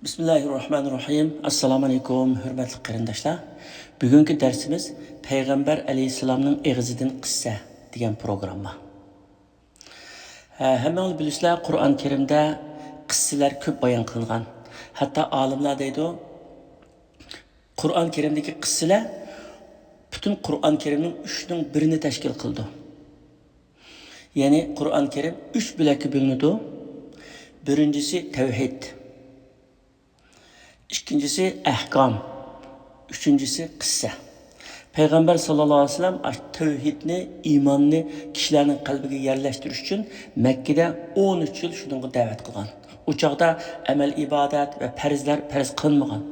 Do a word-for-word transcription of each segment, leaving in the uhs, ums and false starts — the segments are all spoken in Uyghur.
بىسمىللاھىررەھمانىررەھىم. ئەسسالامۇ ئەلەيكۇم، ھۆرمەتلىك قېرىنداشلار. بۈگۈنكى دەرسىمىز پەيغەمبەر ئەلەيھىسسالامنىڭ ئېغىزىدىن قىسسە دېگەن پروگرامما. ھە، ھەممىڭلار بىلىسىلەر، قۇرئان كەرىمدە قىسسىلەر كۆپ بايان قىلىنغان. ھەتتا ئالىملار دەيدۇ، قۇرئان كەرىمدىكى قىسسىلەر پۈتۈن قۇرئان كەرىمنىڭ ئۈچنىڭ بىرىنى تەشكىل قىلىدۇ. يەنى قۇرئان كەرىم ئۈچ بۆلەككە بۆلۈنىدۇ. بىرىنچىسى تەۋھىد، ئىككىنچىسى ئەھكام، ئۈچىنچىسى قىسسە. پەيغەمبەر ساللاللاھۇ ئەلەيھى ۋەسەللەم ئاشۇ تەۋھىدنى، ئىماننى كىشىلەرنىڭ قەلبىگە يەرلەشتۈرۈش ئۈچۈن مەككىدە ئون ئۈچ يىل شۇنىڭغا دەۋەت قىلغان. ئۇ چاغدا ئەمەل ئىبادەت ۋە پەرزلەر پەرز قىلىنمىغان.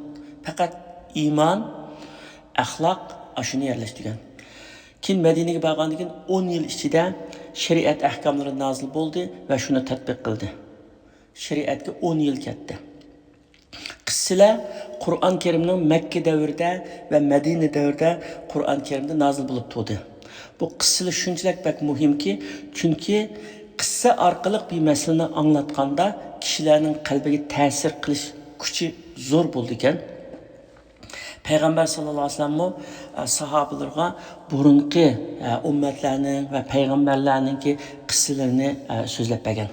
پەقەت ئىمان، ئەخلاق، ئاشۇنى يەرلەشتۈرگەن. كېيىن مەدىنىگە بارغاندىن كېيىن ئون يىل ئىچىدە شەرىئەت ئەھكاملىرى نازىل بولدى ۋە شۇنى تەتبىق قىلدى. شەرىئەتكە ئون يىل كەتتى. قىسسىلەر قۇرئان كەرىمنىڭ مەككە دەۋرىدە ۋە مەدىنە دەۋرىدە قۇرئان كەرىمدە نازىل بولۇپ تۇردى. بۇ قىسسىلەر شۇنچىلىك بەك مۇھىمكى، چۈنكى قىسسە ئارقىلىق بىر مەسىلىنى ئاڭلاتقاندا كىشىلەرنىڭ قەلبىگە تەسىر قىلىش كۈچى زور بولىدىكەن. پەيغەمبەر ساللاللاھۇ ئەلەيھى ۋەسەللەممۇ، ئە، ساھابىلىرىغا بۇرۇنقى، ئە، ئۈممەتلەرنىڭ ۋە پەيغەمبەرلەرنىڭكى قىسسىلىرىنى، ئە، سۆزلەپ بەرگەن.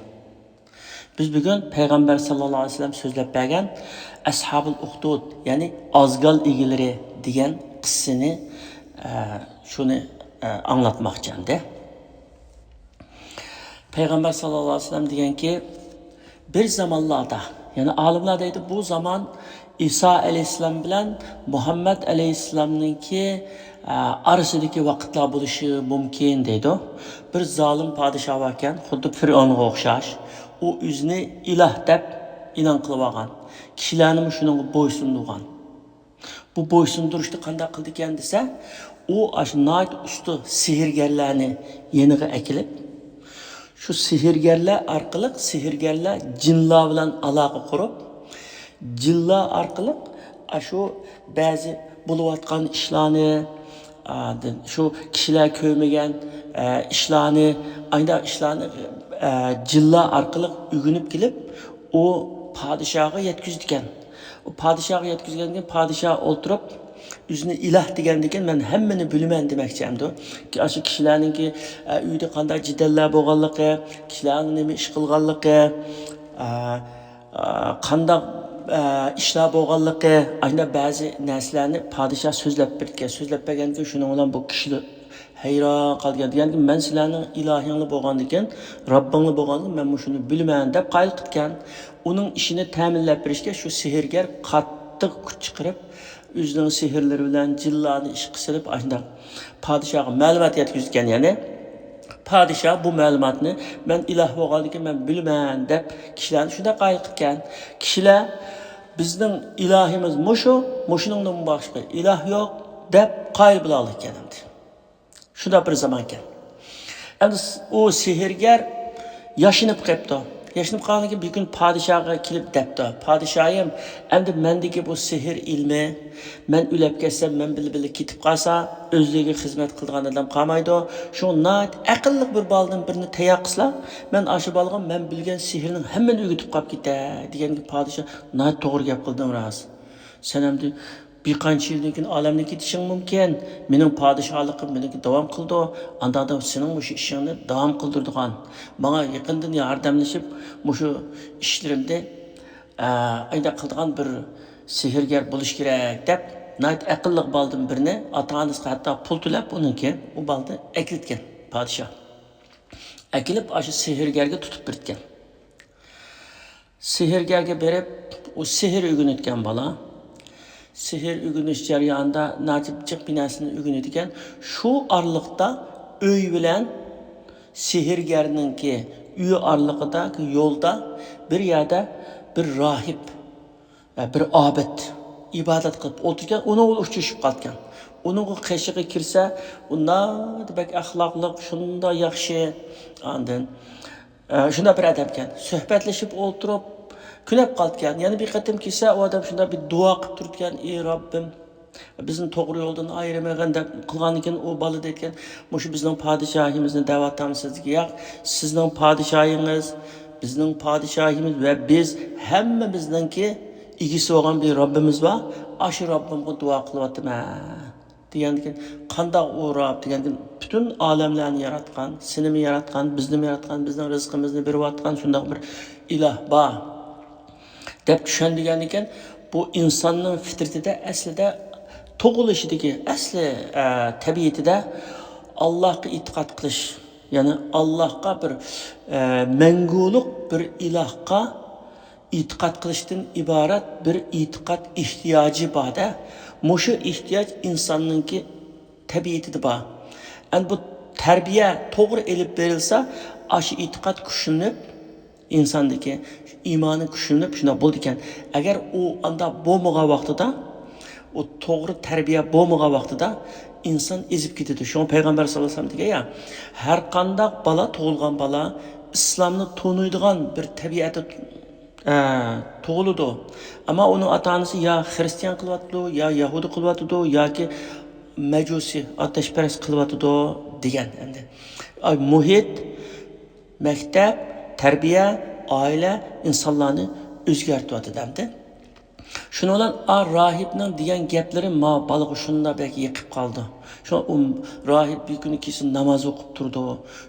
بىز بۈگۈن پەيغەمبەر ساللاللاھۇ ئەلەيھى ۋەسەللەم سۆزلەپ بەرگەن ئەسھابۇل ئۇخدۇد، يەنى ئازگال ئىگىلىرى دېگەن قىسسىنى، ئە، شۇنى، ئە، ئاڭلاتماقچى ئەمدى. پەيغەمبەر ساللاللاھۇ ئەلەيھى ۋەسەللەم دېگەنكى، بىر زامانلاردا، يەنى ئالىملار دەيدۇ، بۇ زامان ئىسا ئەلەيھىسسالام بىلەن مۇھەممەد ئەلەيھىسسالامنىڭكى، ئە، ئارىسىدىكى ۋاقىتلار بولۇشى مۇمكىن دەيدۇ. بىر زالىم پادىشاھ باركەن، خۇددى پىرئونغا ئوخشاش. ئۇ ئۆزىنى ئىلاھ دەپ ئېلان قىلىۋالغان. كىشىلەرنىمۇ شۇنىڭغا بويسۇندۇرغان. بۇ بويسۇندۇرۇشنى قانداق قىلىدىكەن دېسە، ئۇ ئاشۇ ناھايىتى ئۇستا سېھىرگەرلەرنى يېنىغا ئەكېلىپ، شۇ سېھىرگەرلەر ئارقىلىق، سېھىرگەرلەر جىنلار بىلەن ئالاقە قۇرۇپ، جىنلار ئارقىلىق ئاشۇ بەزى بولۇۋاتقان ئىشلارنى، ئا، شۇ كىشىلەر كۆرمىگەن، ئە، ئىشلارنى، ئايدا ئىشلارنى، ئە، جىنلار ئارقىلىق ئۆگىنىپ كېلىپ، ئۇ پادىشاھقا يەتكۈزىدىكەن. ئۇ پادىشاھقا يەتكۈزگەندىن كېيىن پادىشاھ ئولتۇرۇپ، ئۆزىنى ئىلاھ دېگەندىن كېيىن، مەن ھەممىنى بىلىمەن دېمەكچى ئەمدى. ئاشۇ كىشىلەرنىڭكى، ئە، ئۆيدە قانداق جېدەللەر بولغانلىقى، كىشىلەرنىڭ نېمە ئىش قىلغانلىقى، ئە، ئە، قانداق، ئە، ئىشلار بولغانلىقى، ئاشۇنداق بەزى نەرسىلەرنى پادىشاھ سۆزلەپ بېرىدىكەن. سۆزلەپ بەرگەندىن كېيىن شۇنىڭ بىلەن بۇ كىشىلەر ھەيران قالغان. دېگەندىكىن، مەن سىلەرنىڭ ئىلاھىڭلار بولغاندىكىن، رەببىڭلار بولغاندىكىن، مەن مۇشۇنى بىلىمەن دەپ قايىل قىلىدىكەن. ئۇنىڭ ئىشىنى تەمىنلەپ بېرىشكە شۇ سېھىرگەر قاتتىق كۈچ چىقىرىپ، ئۆزىنىڭ سېھىرلىرى بىلەن جىنلارنى ئىشقا سېلىپ، ئاشۇنداق پادىشاھقا مەلۇمات يەتكۈزىدىكەن. يەنى پادىشاھ بۇ مەلۇماتنى، مەن ئىلاھ بولغاندىكىن مەن بىلىمەن دەپ كىشىلەرنى شۇنداق قايىل قىلىدىكەن. كىشىلەر، بىزنىڭ ئىلاھىمىز مۇشۇ، مۇشۇنىڭدىن باشقا ئىلاھ يوق دەپ قايىل بولالىدىكەن ئەمدى. شۇنداق بىر زامان ئىكەن. ئەمدى س-، ئۇ سېھىرگەر ياشىنىپ قېپتۇ. ياشىنىپ قالغاندىن كېيىن بىر كۈنى پادىشاھقا كېلىپ دەپتۇ، پادىشاھىم، ئەمدى مەندىكى بۇ سېھىر ئىلمى، مەن ئۆلۈپ كەتسەم، مەن بىلەن بىللە كېتىپ قالسا، ئۆزلىرىگە خىزمەت قىلىدىغان ئادەم قالمايدۇ. شۇڭا ناھايىتى ئەقىللىق بىر بالىدىن بىرنى تەييار قىلسىلا، مەن ئاشۇ بالىغا مەن بىلگەن سېھىرنىڭ ھەممىنى ئۆگىتىپ قاپ كېتەي، دېگەنگە پادىشاھ، ناھايىتى توغرا گەپ قىلدىڭ راست. سەن ئەمدى بىر قانچە يىلدىن كېيىن ئالەمدىن كېتىشىڭ مۇمكىن. مېنىڭ پادىشاھلىقىم مېنىڭكى داۋام قىلىدۇ. ئانداقتا سېنىڭ مۇشۇ ئىشىڭنى داۋام قىلدۇرىدىغان، ماڭا يېقىندىن ياردەملىشىپ، مۇشۇ ئىشلىرىمدە، ئە، ئايدا قىلىدىغان بىر سېھىرگەر بولۇش كېرەك دەپ، ناھايىتى ئەقىللىق بالىدىن بىرنى ئاتا-ئانىسىغا ھەتتا پۇل تۆلەپ، ئۇنىڭكى ئۇ بالىنى ئەكېلىتكەن پادىشاھ. ئەكېلىپ، ئاشۇ سېھىرگەرگە تۇتۇپ بېرىدىكەن. سېھىرگەرگە بېرىپ، ئۇ سېھىر ئۆگىنىدىكەن بالا. سېھىر ئۆگىنىش جەريانىدا ناچىپ جىق بىر نەرسىنى ئۆگىنىدىكەن. شۇ ئارىلىقتا ئۆي بىلەن سېھىرگەرنىڭكى ئۆيى ئارىلىقىدا يولدا بىر يەردە بىر راھىب ۋە بىر ئابىد ئىبادەت قىلىپ ئولتۇرغان، ئۇنىڭغا ئۇچرىشىپ قالىدىكەن. ئۇنىڭغا قېشىغا كىرسە، ئۇ ناھايىتى بەك ئەخلاقلىق، شۇنداق ياخشى. ئاندىن، ئە، شۇنداق بىر ئادەمكەن. سۆھبەتلىشىپ ئولتۇرۇپ، كۈنەپ قالىدىكەن. يەنە بىر قېتىم كەلسە، ئۇ ئادەم شۇنداق بىر دۇئا قىلىپ تۇرىدىكەن، ئى رەببىم، بىزنى توغرا يولدىن ئايرىمىغىن دەپ قىلغاندىكىن، ئۇ بالا دەيدىكەن، مۇشۇ بىزنىڭ پادىشاھىمىزنى دەۋاتامسىز دېگەن. ياق، سىزنىڭ پادىشاھىڭىز، بىزنىڭ پادىشاھىمىز ۋە بىز ھەممىمىزنىڭكى ئىگىسى بولغان بىر رەببىمىز بار. ئاشۇ رەببىمغا دۇئا قىلىۋاتىمەن دېگەندىكىن، قانداق ئۇ رەب دېگەندىكىن، پۈتۈن ئالەملەرنى ياراتقان، سېنىمۇ ياراتقان، بىزنىمۇ ياراتقان، بىزنىڭ رىزقىمىزنى بېرىۋاتقان شۇنداق بىر ئىلاھ بار دەپ چۈشەندۈرگەندىكىن، بۇ ئىنساننىڭ فىترىتىدە، ئەسلىدە، تۇغۇلۇشىدىكى ئەسلى، ئە، تەبىئىتىدە ئاللاھقا ئېتىقاد قىلىش، يەنى ئاللاھقا بىر، ئە، مەڭگۈلۈك بىر ئىلاھقا ئېتىقاد قىلىشتىن ئىبارەت بىر ئېتىقاد ئېھتىياجى بار-دە. مۇشۇ ئېھتىياج ئىنساننىڭكى تەبىئىتىدە بار. ئەمدى بۇ تەربىيە توغرا ئېلىپ بېرىلسا، ئاشۇ ئېتىقاد كۈچلىنىپ، ئىنساندىكى ئىمانى كۈچلىنىپ شۇنداق بولىدىكەن. ئەگەر ئۇ ئانداق بولمىغان ۋاقتىدا، ئۇ توغرا تەربىيە بولمىغان ۋاقتىدا ئىنسان ئېزىپ كېتىدۇ. شۇڭا پەيغەمبەر ساللاللاھۇ ئەلەيھى ۋەسەللەم دېگەن يا، ھەر قانداق بالا، تۇغۇلغان بالا ئىسلامنى تونۇيدىغان بىر تەبىئەتتە، ئە، تۇغۇلىدۇ. ئەمما ئۇنىڭ ئاتا-ئانىسى يا خرىستىيان قىلىۋاتىدۇ، يا يەھۇدىي قىلىۋاتىدۇ، ياكى مەجۇسى، ئاتەشپەرەس قىلىۋاتىدۇ دېگەن ئەمدى. ئاي، مۇھىت، مەكتەپ، تەربىيە، ئائىلە ئىنسانلارنى ئۆزگەرتىۋاتىدۇ ئەمدى. شۇنىڭ بىلەن ئا راھىبنىڭ دېگەن گەپلىرى ما بالىغا شۇنداق بەك يېقىپ قالىدۇ. شۇ ئۇ راھىب بىر كۈنى كېچىسى ناماز ئوقۇپ تۇرىدۇ.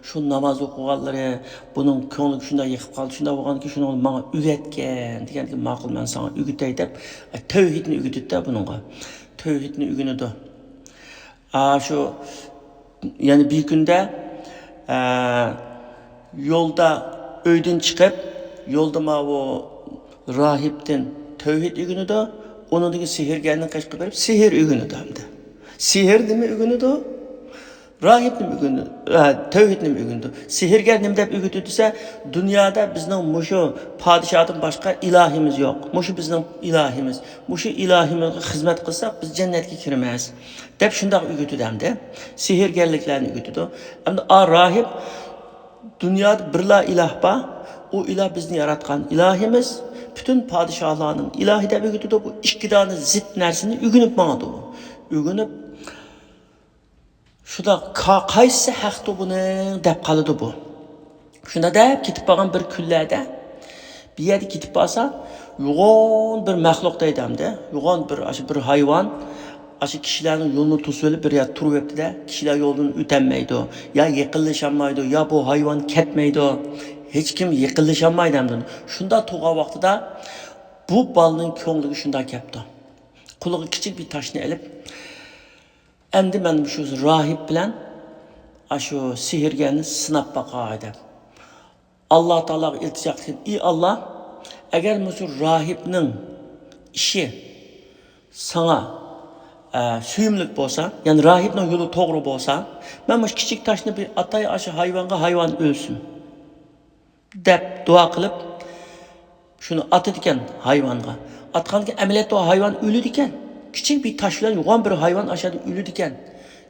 شۇ ناماز ئوقۇغانلىرى بۇنىڭ كۆڭلىگە شۇنداق يېقىپ قالدى. شۇنداق بولغاندىكىن شۇنى ماڭا ئۆگەتكىن دېگەندىكىن، ماقۇل، مەن ساڭا ئۆگىتەي دەپ، تەۋھىدنى ئۆگىتىدۇ-دە بۇنىڭغا. تەۋھىدنى ئۆگىنىدۇ. ئا، شۇ، يەنە بىر كۈندە، ئە، يولدا ئۆيدىن چىقىپ، يولدا ماۋۇ راھىبتىن تەۋھىد ئۆگىنىدۇ، ئۇنىڭدىن كېيىن سېھىرگەرنىڭ قېشىغا بېرىپ سېھىر ئۆگىنىدۇ ئەمدى. سېھىر نېمە ئۆگىنىدۇ؟ راھىب نېمە ئۆگىنىدۇ؟ ئە، تەۋھىد نېمە ئۆگىنىدۇ؟ سېھىرگەر نېمە دەپ ئۆگىتىدۇ دېسە، دۇنيادا بىزنىڭ مۇشۇ پادىشاھتىن باشقا ئىلاھىمىز يوق. مۇشۇ بىزنىڭ ئىلاھىمىز. مۇشۇ ئىلاھىمىزغا خىزمەت قىلساق، بىز جەننەتكە كىرىمىز. دەپ شۇنداق ئۆگىتىدۇ ئەمدى. سېھىرگەرلىكلەرنى ئۆگىتىدۇ. ئەمدى ئا راھىب دۇنيادا بىرلا ئىلاھ بار. ئۇ ئىلاھ بىزنى ياراتقان ئىلاھىمىز، پۈتۈن پادىشاھلارنىڭ ئىلاھى دەپ ئۆگىتىدۇ. بۇ ئىككى دانە زىت نەرسىنى ئۆگىنىپ ماڭىدۇ. ئۆگىنىپ، شۇنداق، قا-، قايسىسى ھەقتۇ بۇنىڭ دەپ قالىدۇ بۇ. شۇنداق دەپ كېتىپ بارغان بىر كۈنلەردە، بىر يەرگە كېتىپ بارسا، يوغان بىر مەخلۇق دەيدۇ ئەمدى. يوغان بىر، ئاشۇ بىر ھايۋان، ئاشۇ كىشىلەرنىڭ يولىنى توسۇۋېلىپ بىر يەردە تۇرۇۋېپتۇ-دە، كىشىلەر يولدىن ئۆتەلمەيدۇ، يا يېقىنلىشالمايدۇ، يا بۇ ھايۋان كەتمەيدۇ، ھېچكىم يېقىنلىشالمايدۇ ئەمدى. شۇنداق تۇرغان ۋاقتىدا بۇ بالىنىڭ كۆڭلىگە شۇنداق كەپتۇ. قولىغا كىچىك بىر تاشنى ئېلىپ، ئەمدى مەن مۇشۇ راھىب بىلەن ئاشۇ سېھىرگەرنى سىناپ باقاي دەپ، ئاللا تائالاغا ئىلتىجا قىلدى. ئى ئاللا، ئەگەر مۇشۇ راھىبنىڭ ئىشى ساڭا، ئە، سۆيۈملۈك بولسا، يەنى راھىبنىڭ يولى توغرا بولسا، مەن مۇشۇ كىچىك تاشنى بىر ئاتاي، ئاشۇ ھايۋانغا، ھايۋان ئۆلسۇن دەپ دۇئا قىلىپ، شۇنى ئاتىدىكەن ھايۋانغا. ئاتقاندىكىن ئەمەلىيەتتە ئۇ ھايۋان ئۆلىدىكەن. كىچىك بىر تاش بىلەن يوغان بىر ھايۋان ئاشۇ يەردە ئۆلىدىكەن.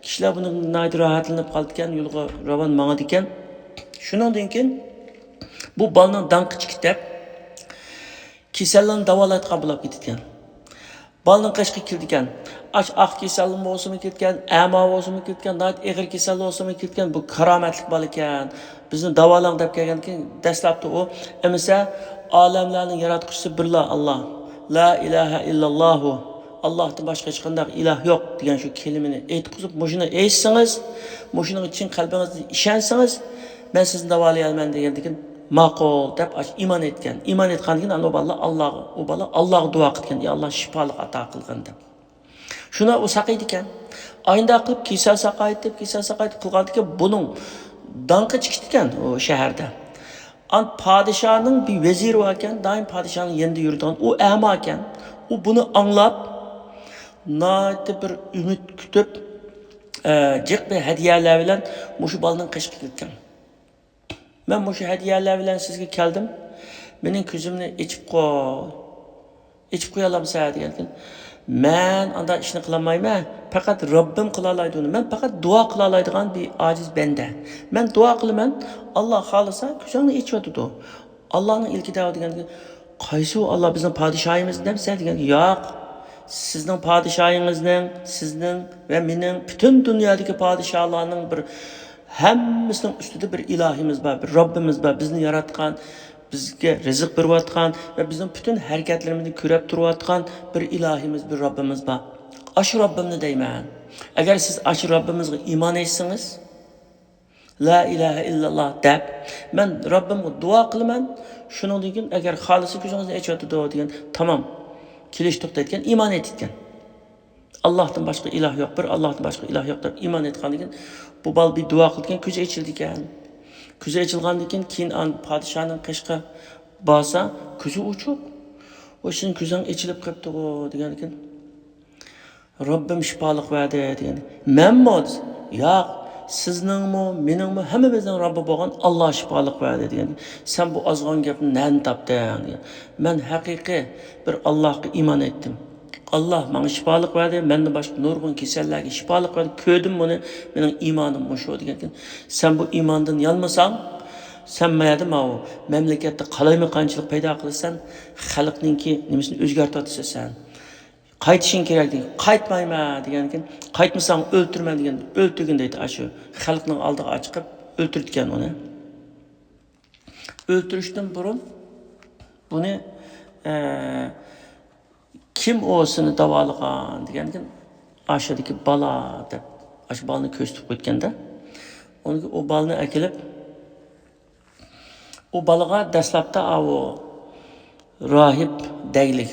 كىشىلەر بۇنىڭدىن ناھايىتى راھەتلىنىپ قالىدىكەن، يولىغا راۋان ماڭىدىكەن. شۇنىڭدىن كېيىن بۇ بالىنىڭ داڭقى چىقىپ كېتىپ، كېسەللەرنى داۋالايدىغان بولۇپ كېتىدىكەن. بالىنىڭ قېشىغا كېلىدىكەن. ئاش ئاق كېسەلمۇ بولسىمۇ كېتىدىكەن، ئەما بولسىمۇ كېتىدىكەن، ناھايىتى ئېغىر كېسەل بولسىمۇ كېتىدىكەن، بۇ كارامەتلىك بالا ئىكەن، بىزنى داۋالاڭ دەپ كەلگەندىكىن، دەسلەپتە ئۇ ئەمىسە ئالەملەرنىڭ ياراتقۇچىسى بىرلا ئاللا، لا ئىلاھە ئىللاللاھۇ، ئاللاھتىن باشقا ھېچقانداق ئىلاھ يوق دېگەن شۇ كەلىمىنى ئېيتقۇزۇپ، مۇشۇنى ئېيتسىڭىز، مۇشۇنىڭغا چىن قەلبىڭىزدىن ئىشەنسىڭىز، مەن سىزنى داۋالايالمايمەن دېگەندىكىن، ماقۇل دەپ ئاشۇ ئىمان ئېيتكەن. ئىمان ئېيتقاندىن كېيىن ئۇ بالا ئاللاغا، ئۇ بالا ئاللاغا دۇئا قىلىدىكەن، يا ئاللا، شىپالىق ئاتا قىلغىن دەپ. شۇنى ئۇ ساقايدىكەن. ئاينداق قىلىپ كېسەل ساقايتىپ، كېسەل ساقايتىپ قىلغاندىكىن بۇنىڭ داڭقى چىقىدىكەن ئۇ شەھەردە. ئان پادىشاھنىڭ بىر ۋەزىرى باركەن، دائىم پادىشاھنىڭ يېنىدا يۈرىدىغان. ئۇ ئەماكەن. ئۇ بۇنى ئاڭلاپ، ناھايىتى بىر ئۈمىد كۈتۈپ، ئە، جىق بىر ھەدىيەلەر بىلەن مۇشۇ بالىنىڭ قېشىغا كېلىدىكەن. مەن مۇشۇ ھەدىيەلەر بىلەن سىزگە كەلدىم. مېنىڭ كۆزۈمنى ئېچىپ قوي. ئېچىپ قويالامسەن دېگەندىكىن، مەن ئانداق ئىشنى قىلالمايمەن. پەقەت رەببىم قىلالايدۇ ئۇنى. مەن پەقەت دۇئا قىلالايدىغان بىر ئاجىز بەندە. مەن دۇئا قىلىمەن، ئاللا خالىسا كۆزۈڭنى ئېچىۋېتىدۇ. ئاللانىڭ ئىلكىدە دېگەندىكىن، قايسى ئۇ ئاللا، بىزنىڭ پادىشاھىمىزمۇ دەمسەن دېگەن، ياق. سىزنىڭ پادىشاھىڭىزنىڭ، سىزنىڭ ۋە مېنىڭ، پۈتۈن دۇنيادىكى پادىشاھلارنىڭ بىر ھەممىسىنىڭ ئۈستىدە بىر ئىلاھىمىز بار، بىر رەببىمىز بار، بىزنى ياراتقان، بىزگە رىزىق بېرىۋاتقان ۋە بىزنىڭ پۈتۈن ھەرىكەتلىرىمىزنى كۆرەپ تۇرۇۋاتقان بىر ئىلاھىمىز، بىر رەببىمىز بار. ئاشۇ رەببىمنى دەيمەن. ئەگەر سىز ئاشۇ رەببىمىزغا ئىمان ئېيتسىڭىز، لا ئىلاھە ئىللاللا دەپ، مەن رەببىمغا دۇئا قىلىمەن، شۇنىڭدىن كېيىن ئەگەر خالىسا كۆزىڭىزنى ئېچىۋېتىدۇ دېگەن، تامام، كېلىشتۇق دەيدىكەن، ئىمان ئېيتىدىكەن. ئاللاھتىن باشقا ئىلاھ يوق، بىر ئاللاھتىن باشقا ئىلاھ يوق دەپ ئىمان ئېيتقاندىن كېيىن، بۇ بالا بىر دۇئا قىلىدىكەن، كۆزى ئېچىلىدىكەن. كۆزى ئېچىلغاندىن كېيىن، كېيىن ئان-، پادىشاھنىڭ قېشىغا بارسا، كۆزى ئوچۇق. «ۋاي، سېنىڭ كۆزۈڭ ئېچىلىپ قېپتىغۇ» دېگەندىكىن، «رەببىم شىپالىق بەردى» دېگەن. «مەنمۇ؟» دېسە، «ياق، سىزنىڭمۇ، مېنىڭمۇ، ھەممىمىزنىڭ رەببى بولغان ئاللا شىپالىق بەردى» دېگەن. «سەن بۇ ئازغان گەپنى نەدىن تاپتىڭ؟» دېگەن. «مەن ھەقىقىي بىر ئاللاھقا ئىمان ئېيتتىم. ئاللا ماڭا شىپالىق بەردى، مەندىن باشقا نۇرغۇن كېسەللەرگە شىپالىق بەردى، كۆردۈم بۇنى، مېنىڭ ئىمانىم مۇشۇ» دېگەنكىن، «سەن بۇ ئىماندىن يانمىساڭ، سەن ما يەردە ماۋۇ مەملىكەتتە قالايمىقانچىلىق پەيدا قىلىسەن، خەلقنىڭكى نېمىسىنى ئۆزگەرتىۋاتىسەن سەن. قايتىشىڭ كېرەك» دېگەن. «قايتمايمەن» دېگەنكىن، «قايتمىساڭ ئۆلتۈرىمەن» دېگەن. «ئۆلتۈرگىن» دەيدۇ ئاشۇ خەلقنىڭ ئالدىغا چىقىپ ئۆلتۈرىدىكەن ئۇنى. ئۆلتۈرۈشتىن بۇرۇن بۇنى، ئە، «كىم ئۇ سېنى داۋالىغان؟» دېگەندىكىن، «ئاشۇدىكى بالا» دەپ، ئاشۇ بالىنى كۆرسىتىپ قويىدىكەندە. ئۇنىڭ ئۇ بالىنى ئەكېلىپ، ئۇ بالىغا دەسلەپتە ئاۋۇ راھىب دەيلىك،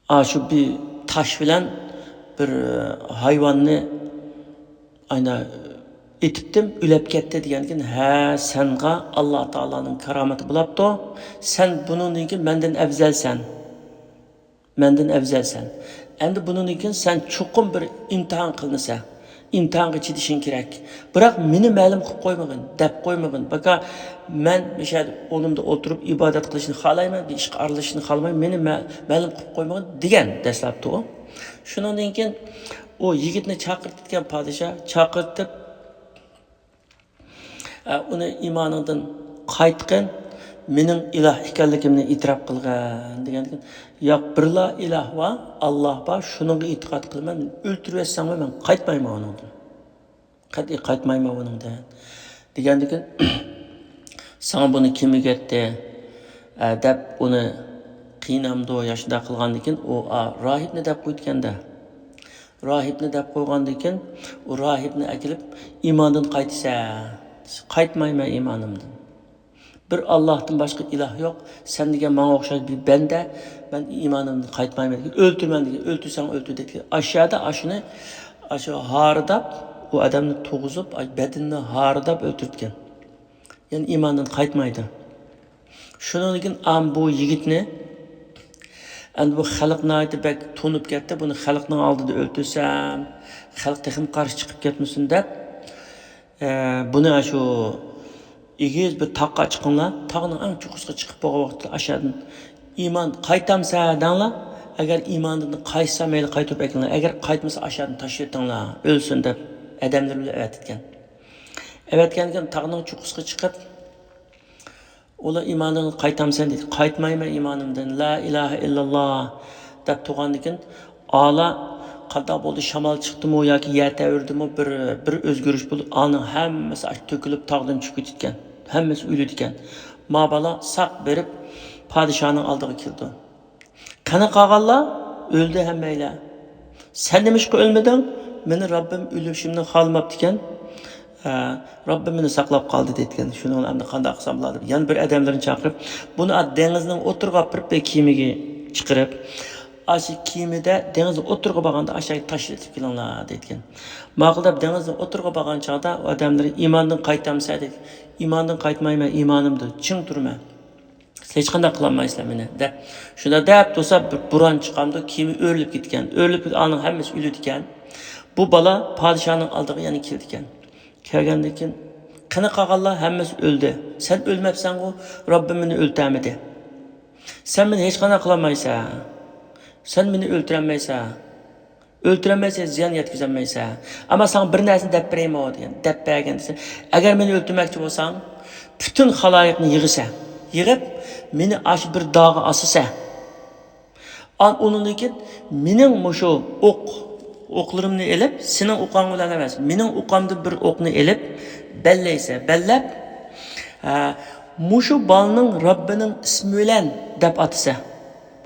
ئاشۇ بىر تاش بىلەن بىر ھايۋاننى ئاينا ئېتىپتىم، ئۆلۈپ كەتتى دېگەندىكىن، «ھە، سەنغا ئاللا تائالانىڭ كارامىتى بولاپتۇ، سەن بۇنىڭدىن كېيىن مەندىن ئەۋزەلسەن، مەندىن ئەۋزەلسەن. ئەمدى بۇنىڭدىن كېيىن سەن چوقۇم بىر ئىمتىھان قىلىنىسەن، ئىمتىھانغا چىدىشىڭ كېرەك. بىراق مېنى مەلۇم قىلىپ قويمىغىن، دەپ قويمىغىن. باكا، مەن مۇشۇ يەردە ئورنۇمدا ئولتۇرۇپ ئىبادەت قىلىشنى خالايمەن، بىر ئىشقا ئارىلىشىشنى خالىمايمەن، مېنى مە-، مەلۇم قىلىپ قويمىغىن» دېگەن دەسلەپتە ئۇ. شۇنىڭدىن كېيىن ئۇ يىگىتنى چاقىرتىدىكەن پادىشاھ، چاقىرتىپ، «ئە، ئۇنى ئىمانىڭدىن قايتقىن، مېنىڭ ئىلاھ ئىكەنلىكىمنى ئېتىراپ قىلغىن» دېگەندىكىن، «ياق، بىرلا ئىلاھ بار، ئاللا بار، شۇنىڭغا ئېتىقاد قىلىمەن، ئۆلتۈرۈۋەتسەڭمۇ مەن قايتمايمەن ئۇنىڭدىن. قەتئىي قايتمايمەن ئۇنىڭدىن» دېگەندىكىن، «ساڭا بۇنى كىم ئۆگەتتى؟» ئە، دەپ ئۇنى قىينامدۇ يا شۇنداق قىلغاندىكىن، ئۇ، ئا، راھىبنى دەپ قويىدىكەندە. راھىبنى دەپ قويغاندىكىن، ئۇ راھىبنى ئەكېلىپ، «ئىماندىن قايتىسەن؟» «قايتمايمەن ئىمانىمدىن. بىر ئاللاھتىن باشقا ئىلاھ يوق. سەن دېگەن ماڭا ئوخشاش بىر بەندە. مەن ئىمانىمدىن قايتمايمەن» دېگەن. «ئۆلتۈرىمەن» دېگەن. «ئۆلتۈرسەڭ ئۆلتۈر» دېگەن. ئاشۇ يەردە ئاشۇنى، ئاشۇ ھارداپ، ئۇ ئادەمنى تۇغۇزۇپ، ئاشۇ بەدىنىنى ھارداپ ئۆلتۈرتكەن. يەنى ئىماندىن قايتمايدۇ. شۇنىڭدىن كېيىن ئام بۇ يىگىتنى، ئەمدى بۇ خەلق ناھايىتى بەك تونۇپ كەتتى. «بۇنى خەلقنىڭ ئالدىدا ئۆلتۈرسەم، خەلق تېخىمۇ قارشى چىقىپ كەتمىسۇن» دەپ، ئە، بۇنى شۇ ئېگىز بىر تاغقا چىقىڭلار، تاغنىڭ ئەڭ چوققىسىغا چىقىپ بولغان ۋاقىتتا ئاشۇ يەردىن «ئىمان قايتامسەن» دەڭلار. «ئەگەر ئىماندىن قايتسا، مەيلى قايتۇرۇپ ئەكىلىڭلار، ئەگەر قايتمىسا، ئاشۇ يەردىن تاشلىۋېتىڭلار، ئۆلسۇن» دەپ ئادەملىرى بىلەن ئەۋەتكەن. ئەۋەتكەندىن كېيىن تاغنىڭ چوققىسىغا چىقىپ، ئۇلار «ئىمانىڭغا قايتامسەن؟» دېدى. «قايتمايمەن ئىمانىمدىن، لا ئىلاھە ئىللاللا» دەپ تۇرغاندىكىن، ئالا قانداق بولدى، شامال چىقتىمۇ ياكى يەر تەۋرىدىمۇ، بىر، بىر ئۆزگىرىش بولۇپ، ئالنىڭ ھەممىسى ئاش تۆكۈلۈپ، تاغدىن چۈشۈپ كېتىدىكەن. ھەممىسى ئۆلىدىكەن. ما بالا ساق بېرىپ، پادىشاھنىڭ ئالدىغا كېلىدۇ. «قېنى قالغانلار؟» «ئۆلدى ھەممەيلەن.» «سەن نېمىشقا ئۆلمىدىڭ؟» «مېنى رەببىم ئۆلۈشۈمنى خالىماپتىكەن. ھە، رەببىم مېنى ساقلاپ قالدى» دەيدىكەن. «شۇنىڭ بىلەن ئەمدى قانداق قىلسام بولار» دەپ، يەنە بىر ئادەملىرىنى چاقىرىپ، «بۇنى ئا، دېڭىزنىڭ ئوتتۇرىغا ئاپىرىپ، بىر كېمىگە چىقىرىپ، ئاشۇ كېمىدە دېڭىزنىڭ ئوتتۇرىغا بارغاندا ئاشۇ يەرگە تاشلىۋېتىپ كېلىڭلار» دەيدىكەن. ماقۇل دەپ دېڭىزنىڭ ئوتتۇرىغا بارغان چاغدا ئۇ ئادەملىرى «ئىماندىن قايتامسەن؟» دېدى. «ئىماندىن قايتمايمەن، ئىمانىمدا چىڭ تۇرىمەن. سىز ھېچقانداق قىلالمايسىلەر مېنى» دەپ. شۇنداق دەپ تۇرسا، بىر بوران چىقامدۇ، كېمە ئۆرۈلۈپ كېتىدىكەن. ئۆرۈلۈپ كېتىپ، ئالنىڭ ھەممىسى ئۆلىدىكەن. بۇ بالا پادىشاھنىڭ ئالدىغا يەنە كېلىدىكەن. كەلگەندىن كېيىن، «قېنى قالغانلار؟» «ھەممىسى ئۆلدى.» «سەن ئۆلمەپسەنغۇ، رەببىم مېنى ئۆلتۈرمىدى. سەن مېنى ھېچقانداق قىلالمايسەن. سەن مېنى ئۆلتۈرەلمەيسەن. ئۆلتۈرەلمەيسەن، زىيان يەتكۈزەلمەيسەن. ئەمما ساڭا بىر نەرسىنى دەپ بېرەيمۇ؟» دېگەن. «دەپ بەرگىن» دېسە، «ئەگەر مېنى ئۆلتۈرمەكچى بولساڭ، پۈتۈن خالايىقنى يىغىسەن. يىغىپ، مېنى ئاشۇ بىر داغقا ئاسىسەن. ئان-، ئۇنىڭدىن كېيىن مېنىڭ مۇشۇ ئوق، ئوقلىرىمنى ئېلىپ، سېنىڭ ئوقۇڭ بىلەن ئەمەس، مېنىڭ ئوقامدىن بىر ئوقنى ئېلىپ، بەللەيسەن. بەللەپ، ھە، مۇشۇ بالىنىڭ رەببىنىڭ ئىسمى بىلەن دەپ ئاتىسە،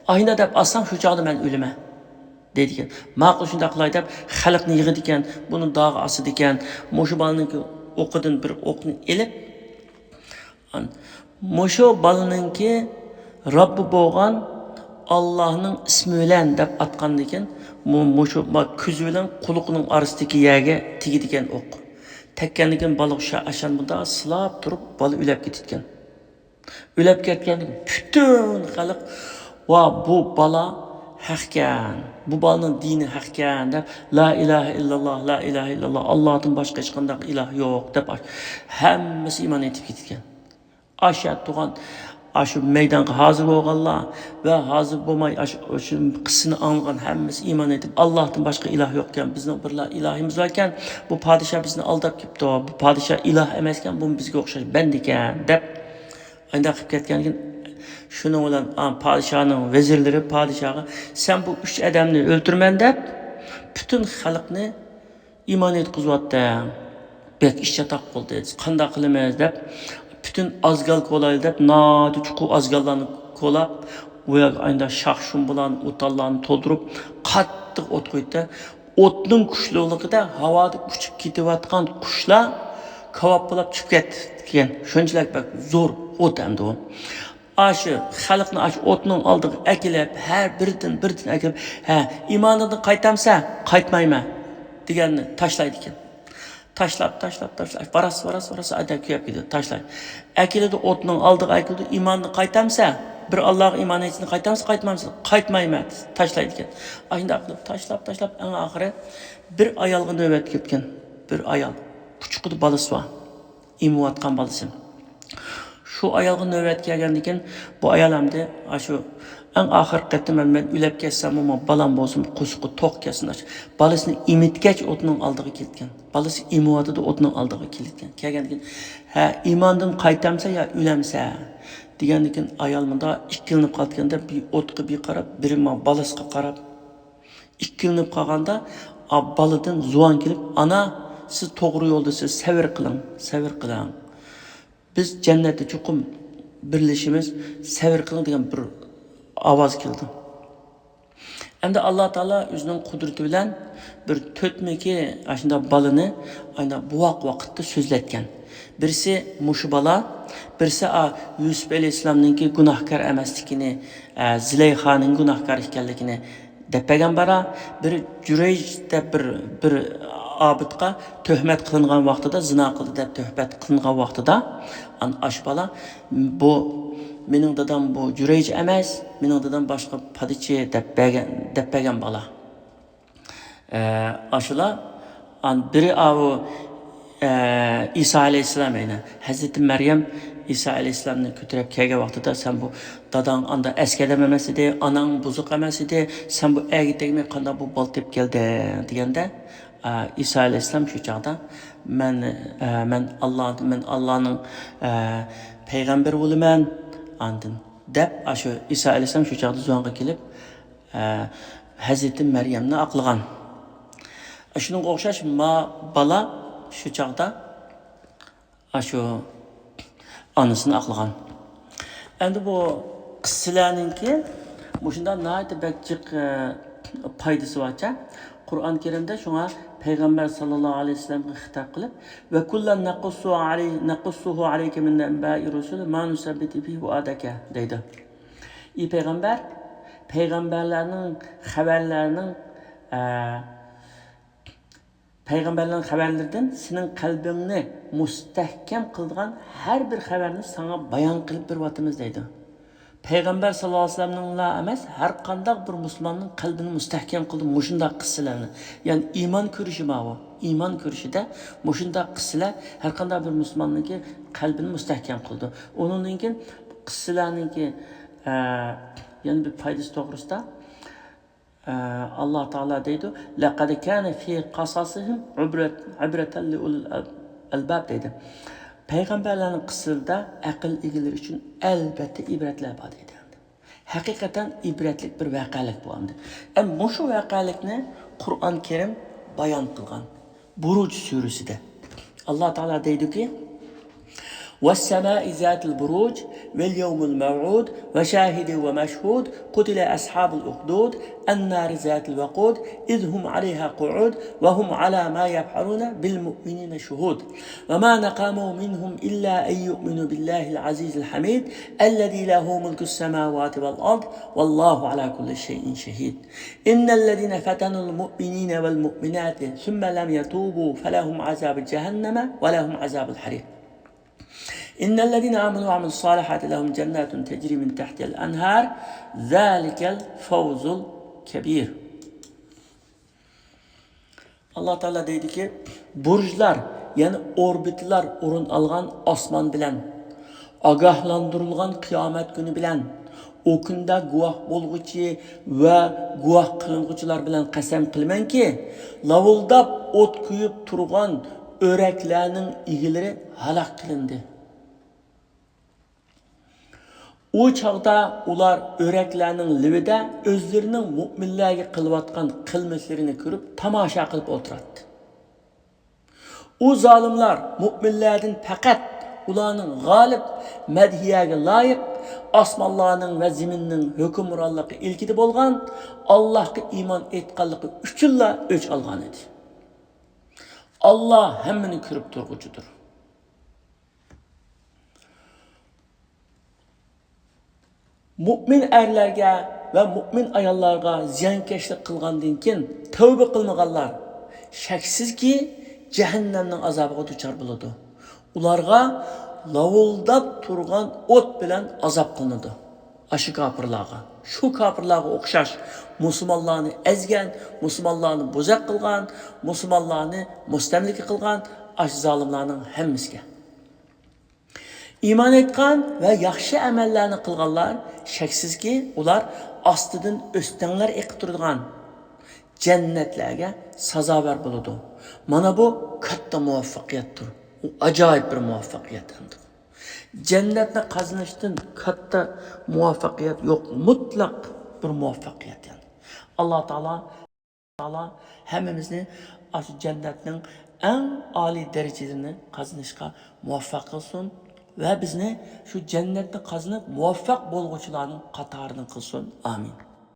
ئاشۇنداق دەپ ئاتساڭ، شۇ چاغدا مەن ئۆلىمەن، دەيدىكەن. ماقۇل، شۇنداق قىلاي دەپ، خەلقنى يىغىدىكەن، بۇنى داغا ئاسىدىكەن. مۇشۇ بالىنىڭكى ئوقىدىن بىر ئوقنى ئېلىپ، مۇشۇ بالىنىڭكى رەببى بولغان ئاللاھنىڭ ئىسمى بىلەن دەپ ئاتقاندىكىن، مۇ-، مۇشۇ ما-، كۆزى بىلەن قۇلىقىنىڭ ئارىسىدىكى يەرگە تېگىدىكەن ئوق. تەگكەندىكىن بالا شۇ ئاشان مۇنداق سىلاپ تۇرۇپ، بالا ئۆلۈپ كېتىدىكەن. ئۆلۈپ كەتكەندىكىن پۈتۈن خەلق، ۋا، بۇ بالا ھەقكەن، بۇ بالىنىڭ دىنى ھەقكەن دەپ، لا ئىلاھە ئىللاللا، لا ئىلاھە ئىللاللا، ئاللاھتىن باشقا ھېچقانداق ئىلاھ يوق دەپ، ھەممىسى ئىمان ئېيتىپ كېتىدىكەن. ئاشۇ تۇغان، ئاشۇ مەيدانغا ھازىر بولغانلار ۋە ھازىر بولماي، ئاشۇ، ئاشۇ قىسسىنى ئاڭلىغان ھەممىسى ئىمان ئېيتىپ، ئاللاھتىن باشقا ئىلاھ يوقكەن، بىزنىڭ بىرلا ئىلاھىمىز باركەن، بۇ پادىشاھ بىزنى ئالداپ كېپتۇ، بۇ پادىشاھ ئىلاھ ئەمەسكەن، بۇ بىزگە ئوخشاش بەندىكەن دەپ، ئانداق قىلىپ كەتكەنكىن، شۇنىڭ بىلەن، ئا، پادىشاھنىڭ ۋەزىرلىرى پادىشاھقا، سەن بۇ ئۈچ ئادەمنى ئۆلتۈرىمەن دەپ، پۈتۈن خەلقنى ئىمان ئېيتقۇزۇۋاتتى. بەك ئىش چاتاق بولدى. قانداق قىلىمىز دەپ، پۈتۈن ئازگال كولايلى دەپ، ناھايىتى چوڭ ئازگاللارنى كولاپ، ئۇ يەرگە ئاينىدا شاخ-شۇم بىلەن ئوتانلارنى تولدۇرۇپ، قاتتىق ئوت قويدى. ئوتنىڭ كۈچلۈكلۈكىدە ھاۋادا ئۇچۇپ كېتىۋاتقان قۇشلار كاۋاپ بولاپ چۈشۈپ كەتكەن. شۇنچىلىك بەك زور ئوت ئەمدى ئۇ. ئاشۇ خەلقنى ئاشۇ ئوتنىڭ ئالدىغا ئەكېلىپ، ھەر بىردىن، بىردىن ئەكېلىپ، ھە، ئىمانىڭدىن قايتامسەن؟ قايتمايمەن، دېگەننى تاشلايدىكەن. تاشلاپ، تاشلاپ، تاشلاپ، ۋاراس، ۋاراس، ۋاراس، ئادەم كۆيۈپ كېتىدۇ، تاشلايدۇ. ئەكېلىدۇ، ئوتنىڭ ئالدىغا ئەكېلىدۇ، ئىمانىڭدىن قايتامسەن؟ بىر ئاللاغا ئىمان ئېيتسىڭ، قايتامسەن، قايتمامسەن؟ قايتمايمەن، تاشلايدىكەن. ئاشۇنداق قىلىپ تاشلاپ، تاشلاپ، ئەڭ ئاخىرى بىر ئايالغا نۆۋەت كېلىپكەن. بىر ئايال، قۇچىقىدا بالىسى بار. ئېمىۋاتقان بالىسى. شۇ ئايالغا نۆۋەت كەلگەندىن كېيىن، بۇ ئايال ئەمدى ئاشۇ ئەڭ ئاخىرقى قېتىم مەن ئۆلۈپ كەتسەممۇ، بالام بولسۇن، قورسىقى توق كەتسۇن، ئاشۇ بالىسىنى ئېمىتكەچ ئوتنىڭ ئالدىغا كېلىدىكەن. بالىسى ئېمىۋاتىدۇ، ئوتنىڭ ئالدىغا كېلىدىكەن. كەلگەندىن كېيىن، ھە، ئىماندىن قايتامسەن يا ئۆلەمسەن؟ دېگەندىن كېيىن ئايال مۇنداق ئىككىلىنىپ قالىدىكەن-دە، بىر ئوتقا بىر قاراپ، بىر ما بالىسىغا قاراپ. ئىككىلىنىپ قالغاندا، ئا، بالىدىن زۇۋان كېلىپ، ئانا، سىز توغرا يولدىسىز، سەۋر قىلىڭ، سەۋر قىلىڭ. بىز جەننەتتە چوقۇم بىرلىشىمىز، سەۋر قىلىڭ دېگەن بىر ئاۋاز كېلىدۇ. ئەمدى ئاللا تائالا ئۆزىنىڭ قۇدرىتى بىلەن بىر تۆتمىكى ئاشۇنداق بالىنى ئاينا بوۋاق ۋاقىتتا سۆزلەتكەن. بىرسى مۇشۇ بالا، بىرسى، ئا، يۈسۈپ ئەلەيھىسسالامنىڭكى گۇناھكار ئەمەسلىكىنى، ئە، زۇلەيخانىڭ گۇناھكار ئىكەنلىكىنى دەپ بەرگەن بالا، بىر جۈرەيج دەپ بىر، بىر ئابىدقا تۆھمەت قىلىنغان ۋاقتىدا، زىنا قىلدى دەپ تۆھمەت قىلىنغان ۋاقتىدا، ئان-، ئاشۇ بالا، بۇ مېنىڭ دادام بۇ جۈرەيج ئەمەس، مېنىڭ دادام باشقا پادىچى دەپ بەرگەن، دەپ بەرگەن بالا. ئە، ئاشۇلا، ئان-، بىرى ئاۋۇ، ئە، ئىسا ئەلەيھىسسالام، يەنى ھەزرىتى مەريەم ئىسا ئەلەيھىسسالامنى كۆتۈرۈپ كەلگەن ۋاقتىدا، سەن بۇ داداڭ ئاندا ئەسكى ئادەم ئەمەس ئىدى، ئاناڭ بۇزۇق ئەمەس ئىدى، سەن بۇ ئەرگە تەگمەي قانداق بۇ بالا تېپىپ كەلدىڭ؟ دېگەندە، ئە، ئىسا ئەلەيھىسسالام شۇ چاغدا، مەن، ئە، مەن ئاللا، مەن ئاللانىڭ، ئە، پەيغەمبىرى بولىمەن، ئاندىن دەپ، ئاشۇ ئىسا ئەلەيھىسسالام شۇ چاغدا زۇۋانغا كېلىپ، ئە، ھەزرىتى مەريەمنى ئاقلىغان. شۇنىڭغا ئوخشاش ما بالا شۇ چاغدا ئاشۇ ئانىسىنى ئاقلىغان. ئەمدى بۇ قىسسىلەرنىڭكى مۇشۇنداق ناھايىتى بەك جىق، ئە، پايدىسى بارچە. قۇرئان كەرىمدە شۇڭا پەيغەمبەر ساللاللاھۇ ئەلەيھى ۋەسەللەمگە خىتاب قىلىپ، «وَكُلًّا نَقُصُّ عَلَيْ-، نَقُصُّهُ عَلَيْكَ مِنْ أَنْبَاءِ الرُّسُلِ مَا نُثَبِّتُ بِهِ فُؤَادَكَ» دەيدۇ. ئى پەيغەمبەر، پەيغەمبەرلەرنىڭ خەۋەرلەرنىڭ، ئە، پەيغەمبەرلەرنىڭ خەۋەرلىرىدىن سېنىڭ قەلبىڭنى مۇستەھكەم قىلىدىغان ھەر بىر خەۋەرنى ساڭا بايان قىلىپ بېرىۋاتىمىز دەيدۇ. پەيغەمبەر ساللاللاھۇ ئەلەيھى ۋەسەللەمنىڭلا ئەمەس، ھەر قانداق بىر مۇسۇلماننىڭ قەلبىنى مۇستەھكەم قىلىدۇ مۇشۇنداق قىسسىلەرنى. يەنى ئىمان كۈرىشى ماۋۇ. ئىمان كۈرىشىدە مۇشۇنداق قىسسىلەر ھەر قانداق بىر مۇسۇلماننىڭكى قەلبىنى مۇستەھكەم قىلىدۇ. ئۇنىڭدىن كېيىن قىسسىلەرنىڭكى، ئە، يەنە بىر پايدىسى توغرىسىدا، ئە، ئاللا تائالا دەيدۇ، «لَقَدْ كَانَ فِي قَصَصِهِمْ عِبْرَةٌ، عِبْرَةٌ لِأُولِي الْأَلْبَابِ» دەيدۇ. پەيغەمبەرلەرنىڭ قىسسىلىرىدا ئەقىل ئىگىلىرى ئۈچۈن ئەلۋەتتە ئىبرەتلەر بار دەيدۇ. ھەقىقەتەن ئىبرەتلىك بىر ۋەقەلىك بۇ ئەمدى. ئەم، مۇشۇ ۋەقەلىكنى قۇرئان كەرىم بايان قىلغان. بۇرۇج سۈرىسىدە. ئاللا تائالا دەيدۇكى، والسماء ذات البروج واليوم الموعود وشاهد ومشهود قتل أصحاب الأخدود النار ذات الوقود إذ هم عليها قعود وهم على ما يفعلون بالمؤمنين شهود وما نقموا منهم إلا أن يؤمنوا بالله العزيز الحميد الذي له ملك السماوات والأرض والله على كل شيء شهيد إن الذين فتنوا المؤمنين والمؤمنات ثم لم يتوبوا فلهم عذاب جهنم ولهم عذاب الحريق إن الذين آمنوا وعملوا الصالحات لهم جنات تجري من تحتها الأنهار ذلك الفوز الكبير ئاللا تائالا دەيدىكى، بۇرجلار، يەنى ئوربىتىلار ئورۇن ئالغان ئاسمان بىلەن، ئاگاھلاندۇرۇلغان قىيامەت كۈنى بىلەن، ئۇ كۈندە گۇۋاھ بولغۇچى ۋە گۇۋاھ قىلىنغۇچىلار بىلەن قەسەم قىلىمەنكى، لاۋۇلداپ ئوت كۆيۈپ تۇرغان ئۆرەكلەرنىڭ ئىگىلىرى ھالاك قىلىندى. ئۇ چاغدا ئۇلار ئۆرەكلەرنىڭ لېۋىدە ئۆزلىرىنىڭ مۆمىنلەرگە قىلىۋاتقان قىلمىشلىرىنى كۆرۈپ، تاماشا قىلىپ ئولتۇراتتى. ئۇ زالىملار مۆمىنلەردىن پەقەت ئۇلارنىڭ غالىب، مەدھىيەگە لايىق، ئاسمانلارنىڭ ۋە زېمىننىڭ ھۆكۈمرانلىقى ئىلكىدە بولغان، ئاللاھقا ئىمان ئېيتقانلىقى ئۈچۈنلا ئۆچ ئالغان ئىدى. ئاللا ھەممىنى كۆرۈپ تۇرغۇچىدۇر. مۆمىن ئەرلەرگە ۋە مۆمىن ئاياللارغا زىيانكەشلىك قىلغاندىن كېيىن تەۋبە قىلمىغانلار شەكسىزكى جەھەننەمنىڭ ئازابىغا دۇچار بولىدۇ. ئۇلارغا لاۋۇلداپ تۇرغان ئوت بىلەن ئازاب قىلىنىدۇ. ئاشۇ كاپىرلارغا، شۇ كاپىرلارغا ئوخشاش مۇسۇلمانلارنى ئەزگەن، مۇسۇلمانلارنى بوزەك قىلغان، مۇسۇلمانلارنى مۇستەملىكە قىلغان ئاشۇ زالىملارنىڭ ھەممىسىگە. ئىمان ئېيتقان ۋە ياخشى ئەمەللەرنى قىلغانلار، شەكسىزكى، ئۇلار ئاستىدىن ئۆستەڭلەر ئېقىپ تۇرىدىغان جەننەتلەرگە سازاۋەر بولىدۇ. مانا بۇ كاتتا مۇۋەپپەقىيەتتۇر. ئۇ ئاجايىپ بىر مۇۋەپپەقىيەت ئەمدى. جەننەتنى قازىنىشتىن كاتتا مۇۋەپپەقىيەت يوق، مۇتلەق بىر مۇۋەپپەقىيەت يەنى. ئاللا تائالا تائالا ھەممىمىزنى ئاشۇ جەننەتنىڭ ئەڭ ئالىي دەرىجىلىرىنى قازىنىشقا مۇۋەپپەق قىلسۇن ۋە بىزنى شۇ جەننەتنى قازىنىپ مۇۋەپپەق بولغۇچىلارنىڭ قاتارىدىن قىلسۇن. ئامىن.